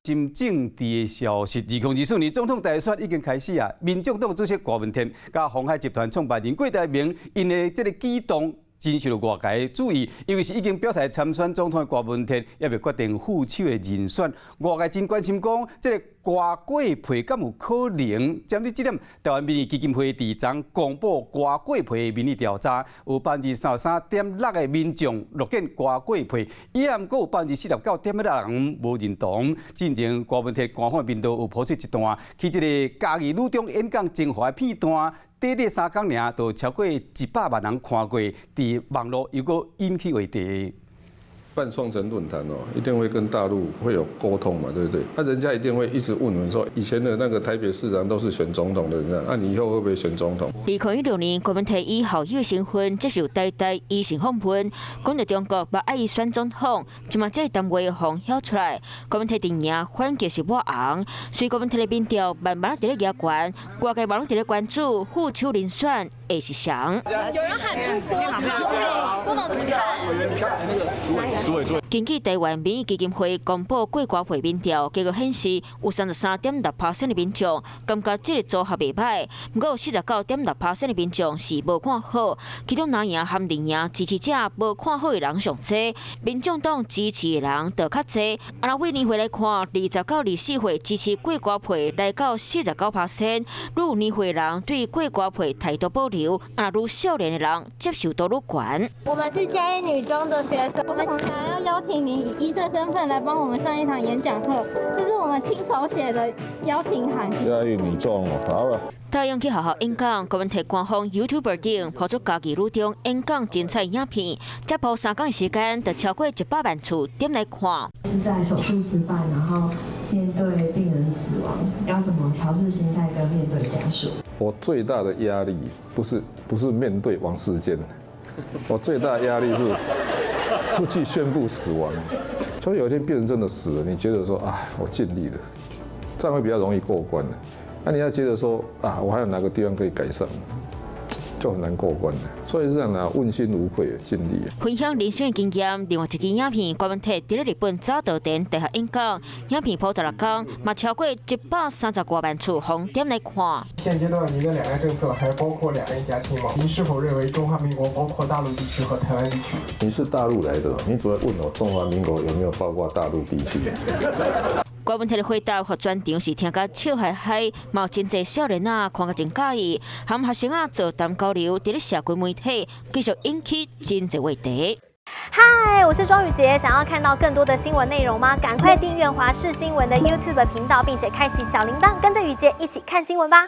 心政治的消息。2024年總統大選已經開始啊！民眾黨主席郭文天佮鴻海集團創辦人郭台銘，𪜶的這个舉動真受到外界注意，因為是已經表態參選總統的郭文天，猶未決定副手的人選，外界真關心講，這个郭郭配敢有可能？針對這點，台灣民意基金會佇昨公布郭郭配的民意調查，有33.6%的民眾樂見郭郭配，也毋過有49.6%人無認同。進前郭文天官方頻道有播出一段去這个嘉義女中演講精華的片段。短短3工爾，就超過100萬人看過，佇網路又閣引起話題。辦雙城論壇哦，一定會跟大陸會有溝通嘛，對不對？那人家一定會一直問我們說，以前的那個台北市長都是選總統的人，那你以後會不會選總統？2016年，郭文天以校友身份接受台大醫生訪問，講著中國欲愛伊選總統，這馬這個談話予曉出來，郭文天陣營反擊是抹紅，隨郭文天的民調慢慢佇咧加懸，外界嘛攏佇咧關注副手人選會是誰？有人喊出郭卡，郭董怎麼看？根據台灣民意基金會公布郭柯配民調，結果顯示有33.6% 的民眾感覺這个組合袂䆀，毋過有49.6% 的民眾是無看好，其中藍營和綠營支持者無看好的人上濟，民眾黨支持的人就較濟。啊，若以年歲來看，20到24歲支持郭柯配來到49%，愈年歲人對郭柯配態度保留，啊，愈少年的人接受度愈懸。我們是嘉義女中的學生，我們想要邀請您以醫生身份來幫我們上一堂演講課，這是我們親手寫的邀請函。嘉義女中，好了。答應去學校演講，郭文天官方 YouTube 頂拋出嘉義女中演講精彩影片，才鋪3工的時間，就超過100萬次點來看。是在手術失敗，然後面對病人死亡，要怎麼調適心態跟面對家屬？我最大的壓力不是面對王世堅，我最大的壓力是出去宣布死亡。所以有一天病人真的死了，你覺得說啊，我盡力了，這樣會比較容易過關。那你要覺得說啊，我還有哪個地方可以改善，就很難過關。所以是這樣啊，問心無愧，盡力。分享人生的經驗，另外一支影片，郭文天佇咧日本早稻田大學演講，影片鋪16工，嘛超過130多萬次予點來看。現階段您的兩岸政策還包括兩岸一家親嗎？您是否認為中華民國包括大陸地區和台灣地區？你是大陸來的，你主要問我中華民國有沒有包括大陸地區？郭文天的回答，予全場是聽甲笑嘻嘻，嘛有真濟少年仔看甲真佮意，含學生仔座談交流，佇咧社群媒體繼續引起真濟話題。嗨，我是莊宇傑，想要看到更多的新聞內容嗎？趕快訂閱華視新聞的 YouTube 頻道，並且開啟小鈴鐺，跟着宇傑一起看新聞吧。